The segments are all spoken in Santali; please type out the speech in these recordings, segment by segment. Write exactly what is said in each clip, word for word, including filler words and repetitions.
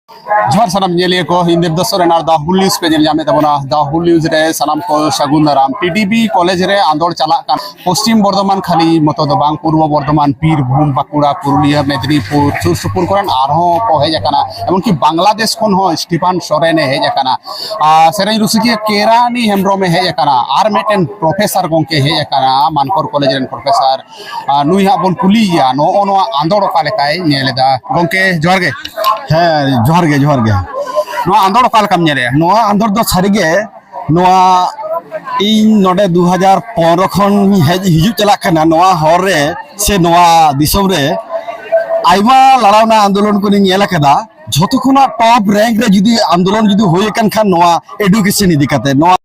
ᱡᱚᱦᱟᱨ ᱥᱟᱱᱟᱢ ᱧᱮᱞᱤᱭᱟᱹ ᱠᱚ, ᱤᱧ ᱫᱮᱵᱽᱫᱟᱥᱚᱨ ᱨᱮᱱᱟᱜ ᱫᱟ ᱦᱩᱞ ᱱᱤᱭᱩᱡᱽ ᱯᱮ ᱧᱮᱞ ᱧᱟᱢᱮᱫ ᱛᱟᱵᱚᱱᱟ᱾ ᱫᱟ ᱦᱩᱞ ᱱᱤᱭᱩᱡᱽ ᱨᱮ ᱥᱟᱱᱟᱢ ᱠᱚ ᱥᱟᱹᱜᱩᱱ ᱫᱟᱨᱟᱢ᱾ ᱴᱤᱰᱤᱵᱤ ᱠᱚᱞᱮᱡᱽ ᱨᱮ ᱟᱸᱫᱳᱲ ᱪᱟᱞᱟᱜ ᱠᱟᱱ, ᱯᱚᱥᱪᱤᱢ ᱵᱚᱨᱫᱷᱚᱢᱟᱱ ᱠᱷᱟᱹᱞᱤ ᱢᱚᱛᱚ ᱫᱚ ᱵᱟᱝ, ᱯᱩᱨᱵᱚ ᱵᱚᱨᱫᱷᱚᱢᱟᱱ, ᱵᱤᱨᱵᱷᱩᱢ, ᱵᱟᱸᱠᱩᱲᱟ, ᱯᱩᱨᱩᱞᱤᱭᱟᱹ, ᱢᱮᱫᱽᱱᱤᱯᱩᱨ, ᱥᱩᱨ ᱥᱩᱯᱩᱨ ᱠᱚᱨᱮᱱ ᱟᱨᱦᱚᱸ ᱠᱚ ᱦᱮᱡ ᱟᱠᱟᱱᱟ᱾ ᱮᱢᱚᱱᱠᱤ ᱵᱟᱝᱞᱟᱫᱮᱥ ᱠᱷᱚᱱ ᱦᱚᱸ ᱥᱴᱤᱯᱷᱟᱱ ᱥᱚᱨᱮᱱᱮ ᱦᱮᱡ ᱟᱠᱟᱱᱟ᱾ ᱟᱨ ᱥᱮᱨᱮᱧ ᱨᱩᱥᱤᱠᱤᱭᱟᱹ ᱠᱮᱨᱟᱱᱤ ᱦᱮᱢᱵᱨᱚᱢᱮ ᱦᱮᱡ ᱟᱠᱟᱱᱟ᱾ ᱟᱨ ᱢᱤᱫᱴᱮᱱ ᱯᱨᱚᱯᱷᱮᱥᱟᱨ ᱜᱚᱢᱠᱮ ᱦᱮᱡ ᱟᱠᱟᱱᱟ, ᱢᱟᱱᱠᱚᱨ ᱠᱚᱞᱮᱡᱽ ᱨᱮᱱ ᱯᱨᱚᱯᱷᱮᱥᱟᱨ᱾ ᱟᱨ ᱱᱩᱭ ᱦᱟᱸᱜ ᱵᱚᱱ ᱠᱩᱞᱤᱭᱮᱭᱟ, ᱱᱚᱜᱼᱚ ᱱᱚᱣᱟ ᱟᱸᱫᱳᱲ ᱚᱠᱟ ᱞᱮᱠᱟᱭ ᱧᱮᱞ ᱮᱫᱟ᱾ ᱜᱚᱢᱠᱮ, ᱡᱚᱦᱟᱨ ᱜᱮ᱾ ᱦᱮᱸ, ᱡᱚᱦᱟᱨ ᱜᱮ, ᱡᱚᱦᱟᱨ ᱜᱮ᱾ ᱱᱚᱣᱟ ᱟᱸᱫᱳᱲ ᱚᱠᱟ ᱞᱮᱠᱟᱢ ᱧᱮᱞᱮᱫᱼᱟ? ᱱᱚᱣᱟ ᱟᱸᱫᱳᱲ ᱫᱚ ᱥᱟᱹᱨᱤᱜᱮ, ᱱᱚᱣᱟ ᱤᱧ ᱱᱚᱰᱮ ᱫᱩ ᱦᱟᱡᱟᱨ ᱯᱚᱱᱨᱚ ᱠᱷᱚᱱ ᱦᱮᱡ ᱦᱤᱡᱩᱜ ᱪᱟᱞᱟᱜ ᱠᱟᱱᱟ᱾ ᱱᱚᱣᱟ ᱦᱚᱨ ᱨᱮ ᱥᱮ ᱱᱚᱣᱟ ᱫᱤᱥᱚᱢ ᱨᱮ ᱟᱭᱢᱟ ᱞᱟᱲᱟᱣᱱᱟ ᱟᱱᱫᱳᱞᱚᱱ ᱠᱚᱧ ᱧᱮᱞ ᱟᱠᱟᱫᱟ᱾ ᱡᱷᱚᱛᱚ ᱠᱷᱚᱱᱟᱜ ᱴᱚᱯ ᱨᱮᱝᱠ ᱨᱮ ᱡᱩᱫᱤ ᱟᱱᱫᱳᱞᱚᱱ ᱡᱩᱫᱤ ᱦᱩᱭ ᱟᱠᱟᱱ ᱠᱷᱟᱱ, ᱱᱚᱣᱟ ᱮᱰᱩᱠᱮᱥᱚᱱ ᱤᱫᱤ ᱠᱟᱛᱮ, ᱱᱚᱣᱟ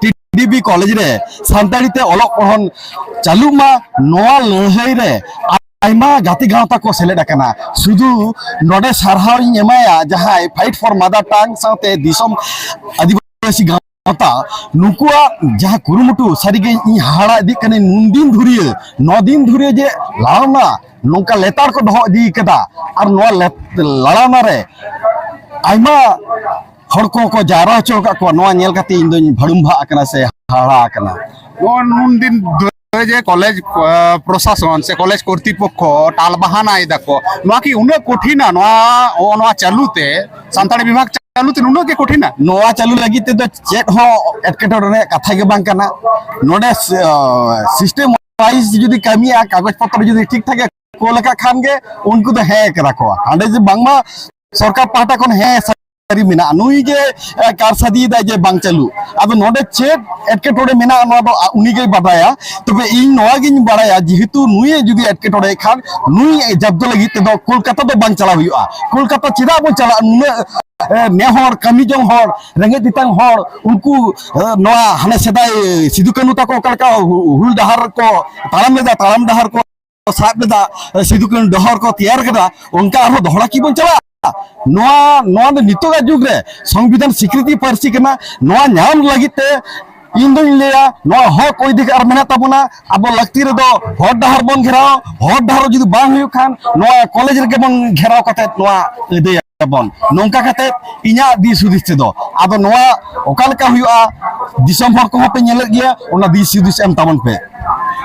ᱴᱤᱰᱤᱵᱤ ᱠᱚᱞᱮᱡᱽ ᱨᱮ ᱥᱟᱱᱛᱟᱲᱤ ᱛᱮ ᱚᱞᱚᱜ ᱯᱚᱲᱦᱚᱱ ᱪᱟᱹᱞᱩᱜ ᱢᱟ, ᱱᱚᱣᱟ ᱞᱟᱹᱲᱦᱟᱹᱭ ᱨᱮ ᱟᱭᱢᱟ ᱜᱟᱛᱮ ᱜᱟᱶᱛᱟ ᱠᱚ ᱥᱮᱞᱮᱫ ᱟᱠᱟᱱᱟ᱾ ᱥᱩᱫᱷᱩ ᱱᱚᱰᱮ ᱥᱟᱨᱦᱟᱣ ᱤᱧ ᱮᱢᱟᱭᱟ ᱡᱟᱦᱟᱸᱭ Fight for Mother Tongue ᱥᱟᱶᱛᱮ ᱫᱤᱥᱚᱢ ᱟᱹᱫᱤᱵᱟᱹᱥᱤ ᱜᱟᱶᱛᱟ, ᱱᱩᱠᱩᱣᱟᱜ ᱡᱟᱦᱟᱸ ᱠᱩᱨᱩᱢᱩᱴᱩ, ᱥᱟᱹᱨᱤᱜᱮ ᱤᱧ ᱦᱟᱦᱟᱲᱟ ᱤᱫᱤᱜ ᱠᱟᱹᱱᱟᱹᱧ᱾ ᱱᱩᱱ ᱫᱤᱱ ᱫᱷᱩᱨᱤᱭᱟᱹ, ᱱᱚ ᱫᱤᱱ ᱫᱷᱩᱨᱤᱭᱟᱹ ᱡᱮ ᱞᱟᱲᱟᱣᱱᱟ ᱱᱚᱝᱠᱟ ᱞᱮᱛᱟᱲ ᱠᱚ ᱫᱚᱦᱚ ᱤᱫᱤ ᱠᱟᱫᱟ, ᱟᱨ ᱱᱚᱣᱟ ᱞᱮ-, ᱞᱟᱲᱟᱣᱱᱟ ᱨᱮ ᱟᱭᱢᱟ ᱦᱚᱲ ᱠᱚᱠᱚ ᱡᱟᱣᱨᱟ ᱦᱚᱪᱚ ᱟᱠᱟᱫ ᱠᱚᱣᱟ᱾ ᱱᱚᱣᱟ ᱧᱮᱞ ᱠᱟᱛᱮ ᱤᱧ ᱫᱚᱧ ᱵᱷᱟᱹᱲᱩᱢᱵᱷᱟᱜ ᱟᱠᱟᱱᱟ ᱥᱮ ᱦᱟᱦᱟᱲᱟ ᱟᱠᱟᱱᱟ᱾ ᱱᱚᱣᱟ ᱱᱩᱱ ᱫᱤᱱ ᱫᱷᱚᱨᱮ ᱡᱮ ᱠᱚᱞᱮᱡᱽ, ᱟ, ᱯᱨᱚᱥᱟᱥᱚᱱ ᱥᱮ ᱠᱚᱞᱮᱡᱽ ᱠᱚᱨᱛᱨᱤᱯᱚᱠᱠᱷᱚ ᱴᱟᱞ ᱵᱟᱦᱟᱱᱟᱭ ᱫᱟᱠᱚ, ᱱᱚᱣᱟ ᱠᱤ ᱩᱱᱟᱹᱜ ᱠᱚᱴᱷᱤᱱᱟ? ᱱᱚᱣᱟ, ᱱᱚᱣᱟ ᱪᱟᱹᱞᱩ ᱛᱮ, ᱥᱟᱱᱛᱟᱲᱤ ᱵᱤᱵᱷᱟᱜᱽ ᱪᱟᱹᱞᱩ ᱛᱮ ᱱᱩᱱᱟᱹᱜ ᱜᱮ ᱠᱚᱴᱷᱤᱱᱟ? ᱱᱚᱣᱟ ᱪᱟᱹᱞᱩ ᱞᱟᱹᱜᱤᱫ ᱛᱮᱫᱚ ᱪᱮᱫ ᱦᱚᱸ ᱮᱴᱠᱮᱴᱚᱬᱮ ᱨᱮᱭᱟᱜ ᱠᱟᱛᱷᱟ ᱜᱮ ᱵᱟᱝ ᱠᱟᱱᱟ᱾ ᱱᱚᱰᱮ, ᱟ, ᱥᱤᱥᱴᱮᱢ ᱣᱟᱭᱤᱡ ᱡᱩᱫᱤ ᱠᱟᱹᱢᱤᱭᱟ, ᱠᱟᱜᱚᱡᱽ ᱯᱚᱛᱨᱚ ᱡᱩᱫᱤ ᱴᱷᱤᱠ ᱴᱷᱟᱠ ᱮ ᱠᱳᱞ ᱟᱠᱟᱫ ᱠᱷᱟᱱ ᱜᱮ ᱩᱱᱠᱩ ᱫᱚ ᱦᱮᱸ ᱠᱟᱫᱟ ᱠᱚ᱾ ᱦᱟᱸᱰᱮ ᱡᱮ ᱵᱟᱝᱢᱟ ᱥᱚᱨᱠᱟᱨ ᱯᱟᱦᱴᱟ ᱠᱷᱚᱱ ᱦᱮᱸ ᱥᱟᱹᱨᱤ ᱢᱮᱱᱟᱜᱼᱟ, ᱱᱩᱭ ᱜᱮ, ᱮ, ᱠᱟᱨᱥᱟᱫᱤᱭᱮᱫᱟᱭ ᱡᱮ ᱵᱟᱝ ᱪᱟᱹᱞᱩ᱾ ᱟᱫᱚ ᱱᱚᱰᱮ ᱪᱮᱫ ᱮᱴᱠᱮᱴᱚᱬᱮ ᱢᱮᱱᱟᱜᱼᱟ, ᱱᱚᱣᱟ ᱫᱚ, ᱟ, ᱩᱱᱤ ᱜᱮᱭ ᱵᱟᱰᱟᱭᱟ᱾ ᱛᱚᱵᱮ ᱤᱧ ᱱᱚᱣᱟ ᱜᱤᱧ ᱵᱟᱲᱟᱭᱟ, ᱡᱮᱦᱮᱛᱩ ᱱᱩᱭᱮ ᱡᱩᱫᱤ ᱮᱴᱠᱮᱴᱚᱬᱮᱭᱮᱫ ᱠᱷᱟᱱ, ᱱᱩᱭ ᱡᱟᱵᱫᱚ ᱞᱟᱹᱜᱤᱫ ᱛᱮᱫᱚ ᱠᱳᱞᱠᱟᱛᱟ ᱫᱚ ᱵᱟᱝ ᱪᱟᱞᱟᱣ ᱦᱩᱭᱩᱜᱼᱟ᱾ ᱠᱳᱞᱠᱟᱛᱟ ᱪᱮᱫᱟᱜ ᱵᱚᱱ ᱪᱟᱞᱟᱜᱼᱟ? ᱱᱩᱱᱟᱹᱜ, ᱮ, ᱱᱮ ᱦᱚᱲ, ᱠᱟᱹᱢᱤ ᱡᱚᱝ ᱦᱚᱲ, ᱨᱮᱸᱜᱮᱡ ᱛᱮᱛᱟᱝ ᱦᱚᱲ, ᱩᱱᱠᱩ, ᱮ, ᱱᱚᱣᱟ ᱦᱟᱱᱮ ᱥᱮᱫᱟᱭ ᱥᱤᱫᱩ ᱠᱟᱹᱱᱦᱩ ᱛᱟᱠᱚ ᱚᱠᱟ ᱞᱮᱠᱟ ᱦᱩ-, ᱦᱩᱞ ᱰᱟᱦᱟᱨ ᱠᱚ ᱛᱟᱲᱟᱢ ᱞᱮᱫᱟ, ᱛᱟᱲᱟᱢ ᱰᱟᱦᱟᱨ ᱠᱚ ᱥᱟᱵ ᱞᱮᱫᱟ, ᱥᱤᱫᱩ ᱠᱟᱹᱱᱦᱩ ᱰᱚᱦᱚᱨ ᱠᱚ ᱛᱮᱭᱟᱨ ᱠᱮᱫᱟ, ᱚᱱᱠᱟ ᱟᱨᱦᱚᱸ ᱫᱚᱦᱲᱟ ᱠᱤ ᱵᱚᱱ ᱪᱟᱞᱟᱜᱼᱟ? ᱱᱚᱣᱟ, ᱱᱚᱣᱟ ᱫᱚ ᱱᱤᱛᱚᱜᱟᱜ ᱡᱩᱜᱽ ᱨᱮ ᱥᱚᱝᱵᱤᱫᱷᱟᱱ ᱥᱤᱠᱨᱤᱛᱤ ᱯᱟᱹᱨᱥᱤ ᱠᱟᱱᱟ᱾ ᱱᱚᱣᱟ ᱧᱟᱢ ᱞᱟᱹᱜᱤᱫ ᱛᱮ ᱤᱧ ᱫᱚᱧ ᱞᱟᱹᱭᱟ, ᱱᱚᱣᱟ ᱦᱚᱠ ᱚᱫᱷᱤᱠᱟᱨ ᱢᱮᱱᱟᱜ ᱛᱟᱵᱚᱱᱟ᱾ ᱟᱵᱚ ᱞᱟᱹᱠᱛᱤ ᱨᱮᱫᱚ ᱦᱚᱨ ᱰᱟᱦᱟᱨ ᱵᱚᱱ ᱜᱷᱮᱨᱟᱣᱟ, ᱦᱚᱨ ᱰᱟᱦᱟᱨ ᱡᱩᱫᱤ ᱵᱟᱝ ᱦᱩᱭᱩᱜ ᱠᱷᱟᱱ, ᱱᱚᱣᱟ ᱠᱚᱞᱮᱡᱽ ᱨᱮᱜᱮ ᱵᱚᱱ ᱜᱷᱮᱨᱟᱣ ᱠᱟᱛᱮ ᱱᱚᱣᱟ ᱟᱹᱫᱟᱹᱭᱟ᱾ ᱛᱟᱵᱚᱱ᱾ ᱱᱚᱝᱠᱟ ᱠᱟᱛᱮ ᱤᱧᱟᱹᱜ ᱫᱤᱥ ᱦᱩᱫᱤᱥ ᱛᱮᱫᱚ᱾ ᱟᱫᱚ ᱱᱚᱣᱟ ᱚᱠᱟ ᱞᱮᱠᱟ ᱦᱩᱭᱩᱜᱼᱟ, ᱫᱤᱥᱚᱢ ᱦᱚᱲ ᱠᱚᱦᱚᱸ ᱯᱮ ᱧᱮᱞᱮᱫ ᱜᱮᱭᱟ, ᱚᱱᱟ ᱫᱤᱥ ᱦᱩᱫᱤᱥ ᱮᱢ ᱛᱟᱵᱚᱱ ᱯᱮ᱾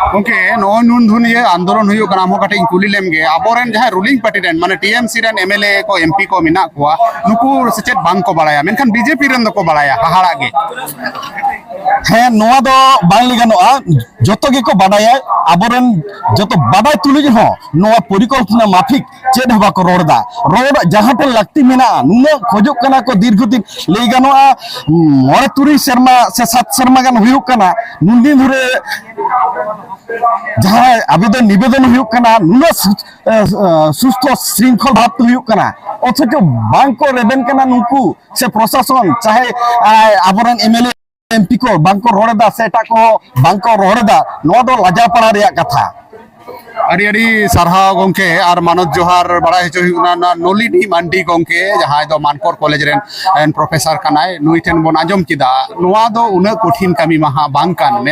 ᱜᱚᱢᱠᱮ, ᱱᱚᱜᱼᱚᱭ ᱱᱩᱱ ᱫᱷᱩᱱ ᱤᱭᱟᱹ ᱟᱱᱫᱳᱞᱚᱱ ᱦᱩᱭᱩᱜ ᱠᱟᱱᱟ, ᱟᱢ ᱦᱚᱸ ᱠᱟᱹᱴᱤᱡ ᱤᱧ ᱠᱩᱞᱤ ᱞᱮᱢ ᱜᱮ, ᱟᱵᱚᱨᱮᱱ ᱡᱟᱦᱟᱸᱭ ᱨᱩᱞᱤᱝ ᱯᱟᱨᱴᱤ ᱨᱮᱱ, ᱢᱟᱱᱮ ᱴᱤ ᱮᱢ ᱥᱤ ᱨᱮᱱ ᱮᱢ ᱮᱞ ᱮ ᱠᱚ, ᱮᱢ ᱯᱤ ᱠᱚ ᱢᱮᱱᱟᱜ ᱠᱚᱣᱟ, ᱱᱩᱠᱩ ᱥᱮ ᱪᱮᱫ ᱵᱟᱝ ᱠᱚ ᱵᱟᱲᱟᱭᱟ? ᱢᱮᱱᱠᱷᱟᱱ ᱵᱤ ᱡᱮ ᱯᱤ ᱨᱮᱱ ᱫᱚᱠᱚ ᱵᱟᱲᱟᱭᱟ, ᱦᱟᱦᱟᱲᱟᱜ ᱜᱮ᱾ ᱦᱮᱸ, ᱱᱚᱣᱟ ᱫᱚ ᱵᱟᱝ ᱞᱟᱹᱭ ᱜᱟᱱᱚᱜᱼᱟ, ᱡᱚᱛᱚ ᱜᱮᱠᱚ ᱵᱟᱰᱟᱭᱟ᱾ ᱟᱵᱚᱨᱮᱱ ᱡᱚᱛᱚ ᱵᱟᱰᱟᱭ ᱛᱩᱞᱩᱡ ᱦᱚᱸ ᱱᱚᱣᱟ ᱯᱚᱨᱤᱠᱚᱞᱯᱚᱱᱟ ᱢᱟᱯᱷᱤᱠ ᱪᱮᱫ ᱦᱚᱸ ᱵᱟᱠᱚ ᱨᱚᱲ ᱮᱫᱟ᱾ ᱨᱚᱲ ᱡᱟᱦᱟᱸ ᱴᱷᱮᱱ ᱞᱟᱹᱠᱛᱤ ᱢᱮᱱᱟᱜᱼᱟ, ᱱᱩᱱᱟᱹᱜ ᱠᱷᱚᱡᱚᱜ ᱠᱟᱱᱟ ᱠᱚ, ᱫᱤᱨᱜᱷᱚ ᱫᱤᱱ, ᱞᱟᱹᱭ ᱜᱟᱱᱚᱜᱼᱟ, ᱢᱚᱬᱮ ᱛᱩᱨᱩᱭ ᱥᱮᱨᱢᱟ ᱥᱮ ᱥᱟᱛ ᱥᱮᱨᱢᱟ ᱜᱟᱱ ᱦᱩᱭᱩᱜ ᱠᱟᱱᱟ, ᱱᱩᱱ ᱫᱤᱱ ᱫᱷᱚᱨᱮ ᱡᱟᱦᱟᱸ ᱟᱵᱮᱫᱚᱱ ᱱᱤᱵᱮᱫᱚᱱ ᱦᱩᱭᱩᱜ ᱠᱟᱱᱟ, ᱱᱩᱱᱟᱹᱜ ᱥᱩ-, ᱮ, ᱮ, ᱥᱩᱥᱛᱷᱚ ᱥᱨᱤᱝᱠᱷᱚᱞ ᱵᱷᱟᱵᱽ ᱛᱮ ᱦᱩᱭᱩᱜ ᱠᱟᱱᱟ, ᱚᱛᱷᱚᱪᱚ ᱵᱟᱝ ᱠᱚ ᱨᱮᱵᱮᱱ ᱠᱟᱱᱟ ᱱᱩᱠᱩ ᱥᱮ ᱯᱨᱚᱥᱟᱥᱚᱱ, ᱪᱟᱦᱮ, ᱮ, ᱟᱵᱚᱨᱮᱱ M L A M P ᱠᱚ ᱵᱟᱝ ᱠᱚ ᱨᱚᱲ ᱮᱫᱟ ᱥᱮ ᱮᱴᱟᱜ ᱠᱚ ᱵᱟᱝ ᱠᱚ ᱨᱚᱲ ᱮᱫᱟ, ᱱᱚᱣᱟ ᱫᱚ ᱞᱟᱡᱟᱣ ᱯᱟᱲᱟ ᱨᱮᱭᱟᱜ ᱠᱟᱛᱷᱟ᱾ ᱟᱹᱰᱤ ᱟᱹᱰᱤ ᱥᱟᱨᱦᱟᱣ ᱜᱚᱢᱠᱮ, ᱟᱨ ᱢᱟᱱᱚᱛ ᱡᱚᱦᱟᱨ ᱵᱟᱲᱟᱭ ᱦᱚᱪᱚ ᱦᱩᱭᱩᱜ ᱠᱟᱱᱟ ᱱᱚᱣᱟ ᱱᱚᱞᱤᱱᱤ ᱢᱟᱱᱰᱤ ᱜᱚᱢᱠᱮ, ᱡᱟᱦᱟᱸᱭ ᱫᱚ ᱢᱟᱱᱠᱚᱨ ᱠᱚᱞᱮᱡᱽ ᱨᱮᱱ, ᱮᱱ, ᱯᱨᱚᱯᱷᱮᱥᱚᱨ ᱠᱟᱱᱟᱭ᱾ ᱱᱩᱭ ᱴᱷᱮᱱ ᱵᱚᱱ ᱟᱸᱡᱚᱢ ᱠᱮᱫᱟ, ᱱᱚᱣᱟ ᱫᱚ ᱩᱱᱟᱹᱜ ᱠᱚᱴᱷᱤᱱ ᱠᱟᱹᱢᱤ ᱢᱟᱦᱟ ᱵᱟᱝ ᱠᱟᱱ, ᱢᱮᱱ